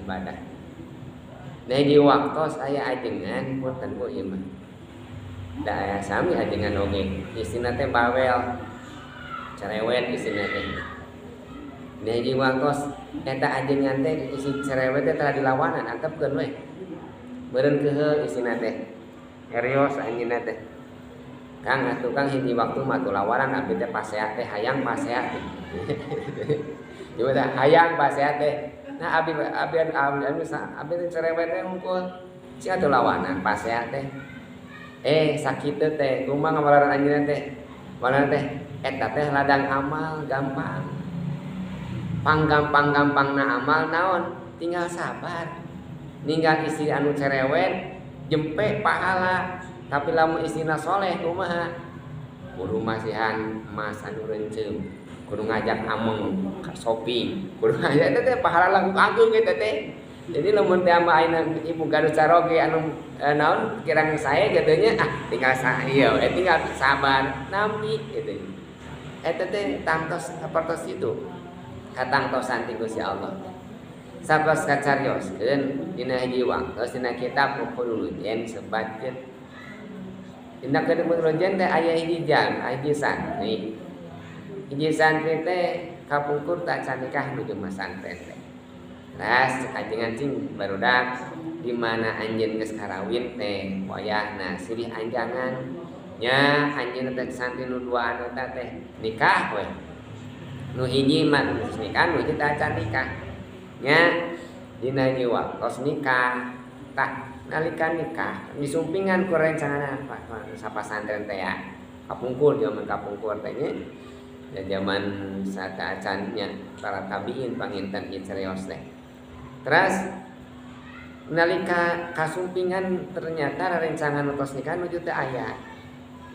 Ibadah. Nah, di waktos aya ajengan, punten Bu, ieu mah. Da aya sami ajengan oge, istrina teh bawel. Cerewet istrina teh. Nah, di waktos eta ajengan teh isi cerewet teh tara dilawanan, antepkeun we. Meureun keheul istrina teh. Erios anjeunna teh. Kang atuh Kang, hiji waktu mah atuh lawanan abdi teh pasea teh, hayang pasea teh. Coba teh hayang pasea teh. Nah, abdi abdi abdi anu abdi teh cerewet teh hungkul. Si atuh lawanan pasea teh. Eh, sakitu teh kumaha ngawalaran anjeunna teh? Walaran teh eta teh ladang amal gampang. Panggampang-gampangna amal naon? Tinggal sabar. Ninggal istri anu cerewet jempe pahala. Tapi lamun istrina soleh kumaha? Kudu masihan emas anu reunceum, kudu ngajak ameng shopping, kudu ngajak teh pahala langkung agung eta teh. Jadi lamun teh ama ayeuna ibu gaduh caroge anu naon kirang sae kitu nya, ah tinggal ieu tinggal sabar nampi gitu. Eta teh tangtos sapertos itu. Katangtosan ti Gusti Allah. Satos kacarioskeun dina hiji waktos dina kitab Uqudul Lujain sebatkeun. Dina Uqudul Lujain teh aya hiji jam, hiji santri. Hiji santri teh kapungkur tak can nikah nuju masantren teh. Ras ajengan cing barudak di mana anjeun geus karawin teh wayahna silih anjangan nya anjeun teh santri nu duaan eta teh nikah we. Nu hiji mah geus nikah, nu hiji teh acan nikah. Nya dina hiji waktos nikah tah nalika nikah disumpingan ku rencangan sapasantren teh ya. Kapungkur zaman kapungkur teh nya. Ya zaman sateuacan nya para tabiin panginten ieu carios teh. Teras nalika kasumpingan ternyata rencangan tos nikah nuju teu aya.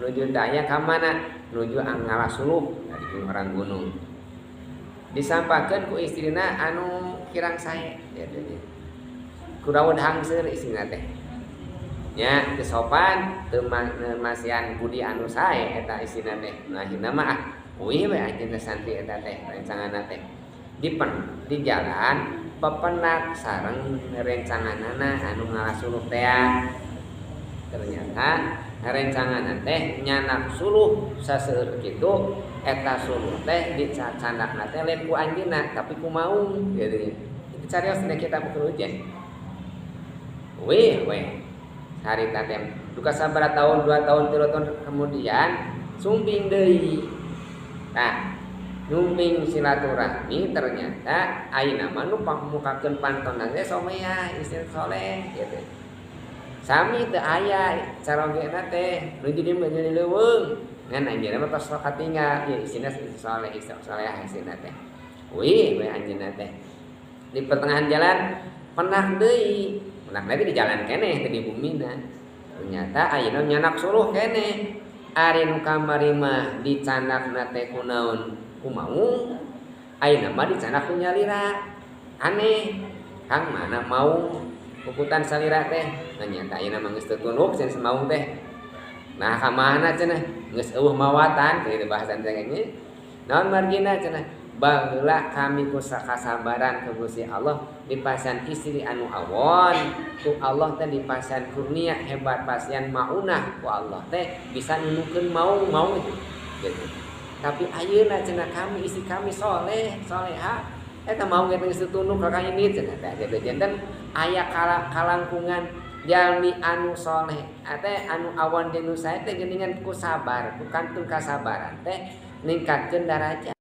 Nuju teu aya ka mana? Nuju ngalah suluh dari orang gunung. Disampakeun ku istrina anu kirang sae gitu nya. Ku daun hangseur istrina teh. Nya teu sopan, teu masihan budi anu sae eta istrina teh. Nah, akhirna mah ah uih we anjeunna santri eta teh rencanganna teh. Di jalan pepenak sareng rencanganana anu ngalah suluh teh. Ternyata rencanganna teh nyanak suluh saseueur kitu eta suluh teh dicacandakna teh lain ku anjeunna tapi ku maung gitu. Itu carios dina kitab Uqudul. Wih weh harita teh duka sabaraha tahun, 2 tahun, 3 tahun kemudian sumping deui. Nah, nyumping silaturahmi ternyata ayeuna mah nu mukakeun pantona teh somea istri soleh gitu. Sami teu aya carogena teh nu jadi menjadi leuweung ngan anjeunna mah tos katinggal ieu istrina istri soleh, istri soleha istrina teh. Wih we anjeunna teh. Di pertengahan jalan penak deui. Penak deui di jalan keneh teh di bumina. Ternyata ayeuna nyanak suluh keneh. Ari nu kamari mah dicandakna teh kunaon? Ku maung. Ayeuna mah dicandak ku nyalira. Aneh. Kang mana maung puputan salira teh? Ternyata ayeuna mah geus teu tunduk cenah maung teh. Nah, ka mana cenah? Geus eueuh mawatan kitu bahasan teh nya. Naon margina cenah? Baheula kami ku kasabaran ku Gusti Allah dipasihan istri anu awon, ku Allah teh dipasihan kurnia hebat, pasihan maunah ku Allah teh bisa nunukeun maung-maung gitu. Tapi ayeuna cenah kami istri kami soleh, soleha eta maung ge geus tunduk ka ini cenah teh gitu. Janten aya kalangkungan jalmi anu soleh teh anu awon jeung nu sae teh geuningan ku sabar, ku kantun kasabaran teh ningkatkeun darajat.